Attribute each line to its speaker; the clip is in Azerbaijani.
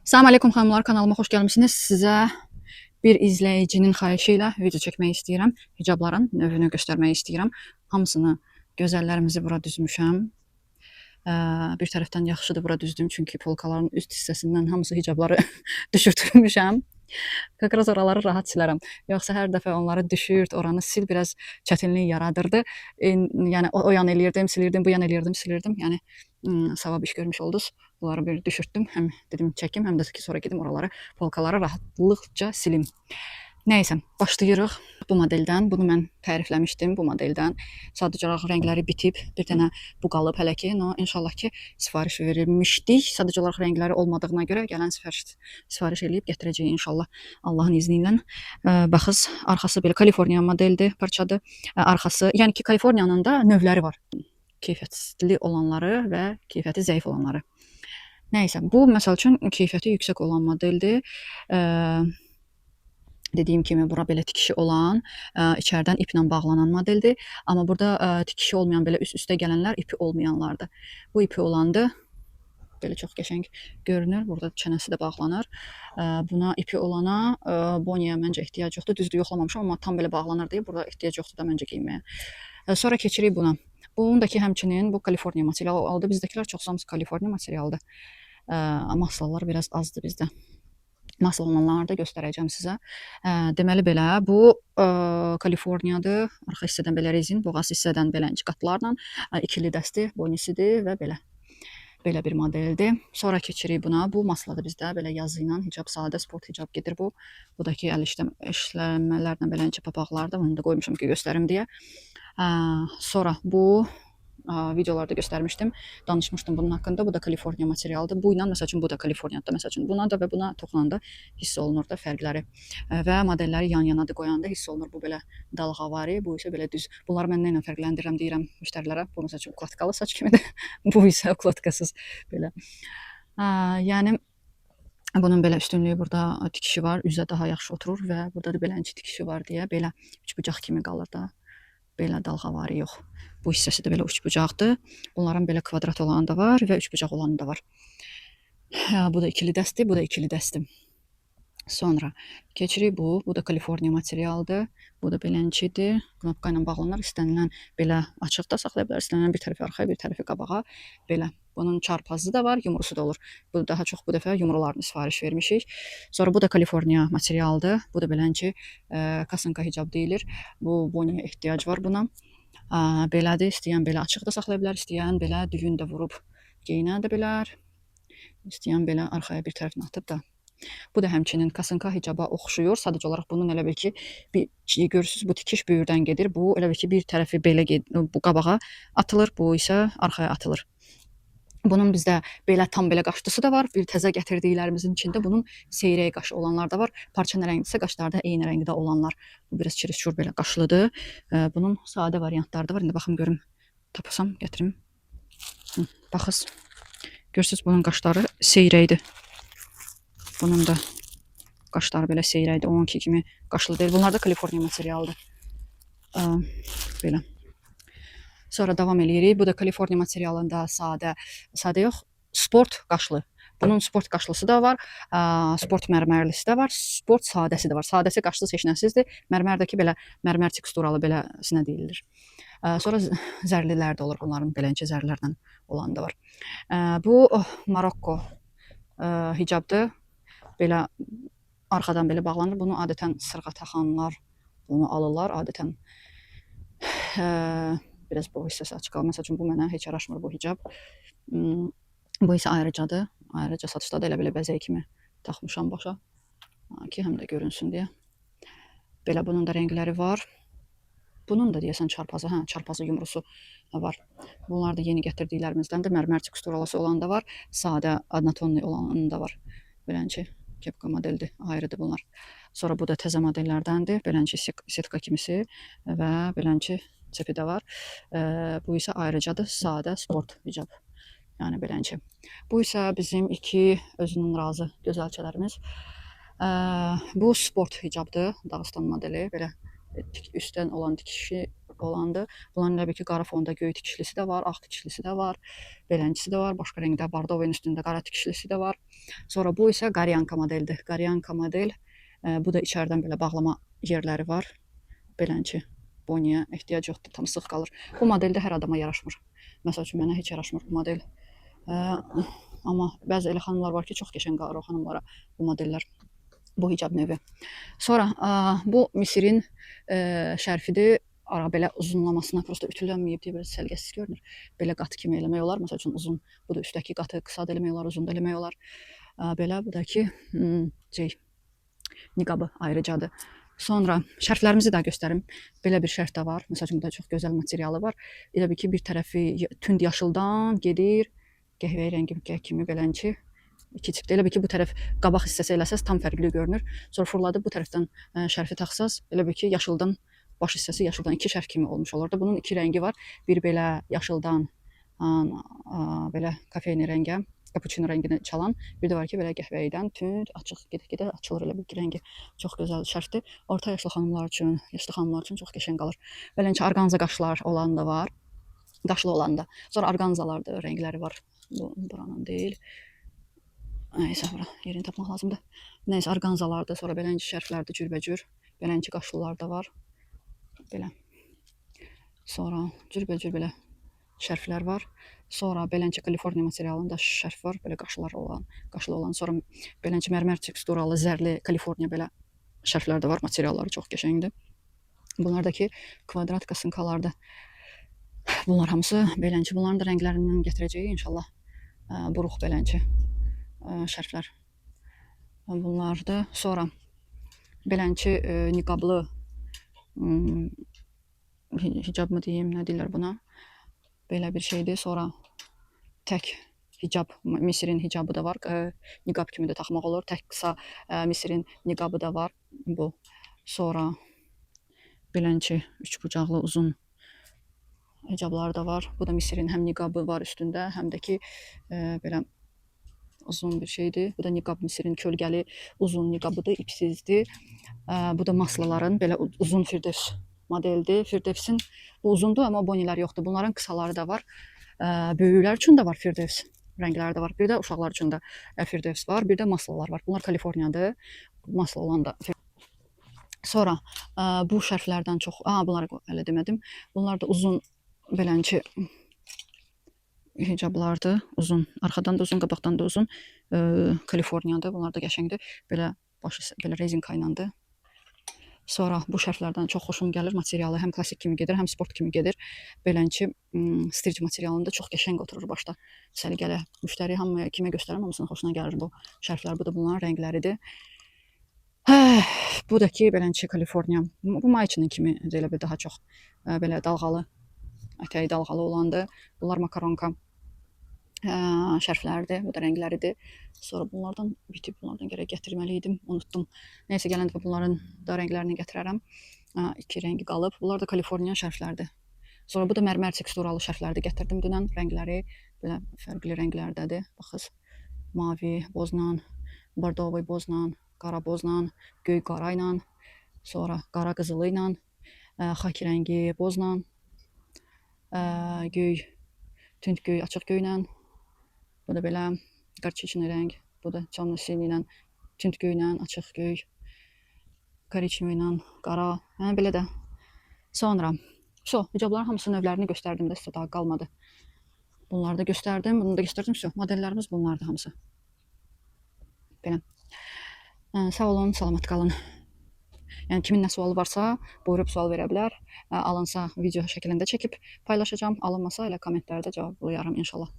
Speaker 1: Salam əleykum xanımlar, kanalıma xoş gəlmisiniz. Sizə bir izləyicinin xahişi ilə video çəkmək istəyirəm. Hicabların növünü göstərmək istəyirəm. Hamısını gözəllərimizi bura düzmüşəm. Bir tərəfdən yaxşıdır bura düzdüm, çünki polkaların üst hissəsindən hamısı hicabları düşürtmüşəm. Как раз oraları rahat silərəm. Yoxsa hər dəfə onları düşürt, oranı sil biraz çətinlik yaradırdı. Yəni o yan eləyirdim, silirdim, bu yan eləyirdim, silirdim. Yəni savab iş görmüş oldunuz. Bunları bir düşürtdüm. Həm dedim çəkim, həm də ki sonra gedim oraları, polkaları rahatlıqca silim. Nəysə, başlayırıq bu modeldən. Bunu mən tərifləmişdim bu modeldən. Sadəcə olaraq rəngləri bitib, bir dənə bu qalıb hələ ki. No, inşallah ki sifariş verilmişdik. Sadəcə olaraq rəngləri olmadığına görə gələn sifariş eləyib gətirəcəyik inşallah Allahın izni ilə. Baxız, arxası belə Kaliforniya modeldir, parçadır. Arxası, yəni ki Kaliforniyanın da növləri var. Keyfiyyətli olanları və keyfiyyəti zəif olanları. Nəysə, bu məsəl üçün keyfiyyəti yüksək olan modeldir. Dediyim kimi bura belə tikişi olan, içəridən iplə bağlanan modeldir. Amma burada tikişi olmayan belə üst-üstə gələnlər ipi olmayanlardır. Bu ipi olandır. Belə çox qəşəng görünür. Burada çənəsi də bağlanır. Buna ipi olana boniyə məncə ehtiyac yoxdur. Düzdür, yoxlamamışam, amma tam belə bağlanır deyə burada ehtiyac yoxdur da məncə geyinməyə. Sonra keçirik buna. Bunun da ki həmçinin bu Kaliforniya materialı aldı. Bizdəkilər çox hamısı Kaliforniya materialıdır. Maslalar biraz azdır bizdə. Masla olanları da göstərəcəm sizə. Deməli belə, bu Kaliforniyadır. Arxa hissədən belə rezin, boğaz hissədən belə qatlarla, ikili dəsti, bonisidir və belə. Belə bir modeldir. Sonra keçirik buna. Bu masladır bizdə. Belə yazı ilə hicab, sadə sport hicab gedir bu. Bu da ki əl işləmələrlə belə incə papaqlardır. Bunu da qoymuşam ki göstərim deyə. Sonra bu videolarda göstərmişdim. Danışmışdım bunun haqqında. Bu da Kaliforniya materialıdır. Bu ilə məsəl üçün bu da Kaliforniyadır. Məsəl üçün buna da və buna toxunanda hiss olunur da fərqləri. Və modelləri yan-yanadır qoyanda hiss olunur. Bu belə dalğavari, bu isə belə düz. Bunları mən nə ilə fərqləndirirəm deyirəm müştərilərə. Bu məsəl üçün ukladkalı saç kimidir. Bu isə ukladkasız belə. Yəni bunun belə üstünlüyü burada tikişi var, üzə daha yaxşı oturur və burada da beləncə tikişi var deyə belə üçbucaq kimi qalır da. Belə dalğavari yox. Bu hissəsi də belə üçbucaqdır. Bunların belə kvadrat olanı da var və üçbucaq olanı da var. Bu da ikili dəsti, bu da ikili dəsti. Sonra keçirik bu. Bu da Kaliforniya materialıdır. Bu da beləncidir. Knopka ilə bağlanır. İstənilən belə açıq da saxlaya bilər. İstənilən bir tərəfi arxaya, bir tərəfi qabağa. Belə. Bunun çarpazı da var, yumrusu da olur. Bu daha çox bu dəfə yumrularını sifariş vermişik. Sonra bu da Kaliforniya materialıdır. Bu da beləncə kasınka hicab deyilir. Bu boniyə ehtiyac var buna. Belədir. İstəyən belə açıq da saxlaya bilər, istəyən belə düyün də vurub geyinə də bilər. İstəyən belə arxaya bir tərəfini atıb da. Bu da həmçinin kasınka hicaba oxşuyur. Sadəcə olaraq bunun elə bil ki, bir görürsüz bu tikiş böyürdən gedir. Bu elə bil ki, bir tərəfi belə bu qabağa atılır, bu isə arxaya atılır. Bunun bizdə belə tam belə qaşlısı da var. Bir təzə gətirdiklərimizin içində bunun seyrək qaşı olanlar da var. Parça nə rəngdirsə qaşlarda da eyni rəngdə olanlar. Bu biraz çirişur belə qaşlıdır. Bunun sadə variantları da var. İndi baxım görüm tapasam gətirim. Baxız. Görürsüz bunun qaşları seyrəkdir. Bunun da qaşları belə seyrəkdir. Onunki kimi qaşlı deyil. Bunlar da Kaliforniya materialıdır. Belə. Sonra davam eləyirik. Bu da Kaliforniya materialında sadə, sadə yox, sport qaşlı. Bunun sport qaşlısı da var, sport mərmərlisi də var, sport sadəsi də var. Sadəsi qaşlı seçnəsizdir. Mərmərdəki belə mərmər teksturalı beləsinə deyilir. Sonra zərlilər də olur bunların, beləncə zərlərlə olanı da var. Bu Marokko hicabdır. Belə arxadan belə bağlanır. Bunu adətən sırğa taxanlar bunu alırlar. Adətən biraz bu hissəsi açıq qalır. Məsəl üçün bu mənə heç yaraşmır bu hicab. Bu isə ayrıcadır. Ayrıca satışdadır. Elə belə bəzək kimi taxmışam başa ki, həm də görünsün deyə. Belə bunun da rəngləri var. Bunun da deyəsən çarpazı, hə, çarpazı yumrusu var. Bunlar da yeni gətirdiklərimizdəndir. Mərmər teksturalısı olan da var, sadə adnatonlu olanı da var. Beləncə kepka modeldir, ayrıdır bunlar. Sonra bu da təzə modellərdəndir. Beləncə setka kimisi və beləncə çepi də var. Bu isə ayrıcadır, sadə sport hicab. Yəni beləncə. Bu isə bizim iki özünün razı gözəlçələrimiz. Bu sport hicabdır, Dağıstan modeli. Belə üstdən olan tikişi olandı. Bunların elə bil ki, qara fonda göy tikişlisi də var, ağ tikişlisi də var, beləncisi də var, başqa rəngdə bardovun üstündə qara tikişlisi də var. Sonra bu isə Qaryanka modeldir. Qaryanka model. Bu da içəridən belə bağlama yerləri var. Belənçi boniyə ehtiyac yoxdur, tam sıx qalır. Bu model də hər adama yaraşmır. Məsəl üçün mənə heç yaraşmır bu model. Amma bəzi elə xanımlar var ki, çox qəşəng qalır o xanımlara bu modellər, bu hicab növü. Sonra bu Misirin şərfidir. Ara belə uzunlamasına prosta ütülənməyib deyə belə səliqəsiz görünür. Belə qat kimi eləmək olar. Məsəl üçün uzun, bu da üstdəki qatı qısa da eləmək olar, uzun da eləmək olar. Belə bu da ki, şey, niqabı ayrıcadır. Sonra şərflərimizi də göstərim. Belə bir şərf də var. Məsəl üçün, bu da çox gözəl materialı var. Elə bil ki, bir tərəfi tünd yaşıldan gedir, qəhvəyi rəngi kimi belənçi iki tipdə. Elə bil ki, bu tərəf qabaq hissəsi eləsəz tam fərqli görünür. Sonra fırladıb bu tərəfdən şərfi taxsaz, elə bil ki, yaşıldan baş hissəsi yaşıldan iki şərf kimi olmuş olurdu. Bunun iki rəngi var. Bir belə yaşıldan belə kafeyni rəngə, kapuçino rəngini çalan, bir də var ki, belə qəhvəyidən tünd, açıq, gedə-gedə açılır elə bil ki, rəngi. Çox gözəl şərfdir. Orta yaşlı xanımlar üçün, yaşlı xanımlar üçün çox qəşəng qalır. Beləncə orqanza qaşlar olan da var. Qaşlı olan da. Sonra orqanzalardır, rəngləri var. Bu buranın deyil. Nəysə, bura yerini tapmaq lazımdır. Nəysə, orqanzalardır, sonra beləncə şərflərdir cürbəcür. Beləncə qaşlılar da var. Belə. Sonra cürbəcür belə şərflər var. Sonra beləncə Kaliforniya materialında şərf var, belə qaşlar olan, qaşlı olan. Sonra beləncə mərmər teksturalı, zərli Kaliforniya belə şərflər də var. Materialları çox qəşəngdir. Bunlar da ki, kvadrat kasınkalardır. Bunlar hamısı beləncə, bunların da rənglərindən gətirəcəyik inşallah. Buruq beləncə şərflər. Bunlardır. Sonra beləncə niqablı hicab mı deyim, nə deyirlər buna? Belə bir şeydir. Sonra tək hicab, Misirin hicabı da var. Niqab kimi də taxmaq olur. Tək qısa Misirin niqabı da var bu. Sonra beləncə üçbucaqlı uzun hicablar da var. Bu da Misirin həm niqabı var üstündə, həm də ki belə uzun bir şeydir. Bu da niqab Misirin kölgəli uzun niqabıdır, ipsizdir. Bu da maslaların belə uzun Firdevs modeldir. Firdevsin bu uzundur, amma bonilər yoxdur. Bunların qısaları da var. Böyüklər üçün də var Firdevs rəngləri də var. Bir də uşaqlar üçün də Firdevs var. Bir də maslalar var. Bunlar Kaliforniyadır. Masla olan da. Sonra bu şərflərdən çox, bunları hələ demədim. Bunlar da uzun belənçi hicablardır. Uzun, arxadan da uzun, qabaqdan da uzun. Kaliforniyadır. Bunlar da qəşəngdir. Belə başı belə rezinka iləndir. Sonra bu şərflərdən çox xoşum gəlir. Materialı həm klassik kimi gedir, həm sport kimi gedir. Belənçi stirc materialında çox qəşəng oturur başda. Səliqəli. Müştəri hamıya kimə göstərəm, hamısının xoşuna gəlir bu şərflər. Bu da bunların rəngləridir. Bu da ki, belənçi Kaliforniya. Bu Mayçının kimi elə bir daha çox belə dalğalı, ətəyi dalğalı olandır. Bunlar makaronka şərflərdir. Bu da rəngləridir. Sonra bunlardan bitib, bunlardan gərək gətirməli idim, unutdum. Nəysə, gələn dəfə bunların da rənglərini gətirərəm. İki rəngi qalıb. Bunlar da Kaliforniya şərflərdir. Sonra bu da mərmər teksturalı şərflərdir. Gətirdim dünən. Rəngləri belə fərqli rənglərdədir. Baxız. Mavi bozla, bordovoy bozla, qara bozla, göy qara ilə, sonra qara qızılı ilə, xaki rəngi bozla, göy, tünd göy, açıq göylə. Bu da belə qarçıçını rəng. Bu da temno-siniy ilə, tünd göylə, açıq göy, korичневый ilə, qara. Yəni belə də. Sonra, so, hicabların hamısının növlərini göstərdim də sizə, daha qalmadı. Bunları da göstərdim, bunu da göstərdim. So, modellərimiz bunlardır hamısı. Belə. Sağ olun, salamat qalın. Yəni kimin nə sualı varsa, buyurub sual verə bilər. Alınsa video şəklində çəkib paylaşacağam. Alınmasa elə kommentlərdə cavablayaram inşallah.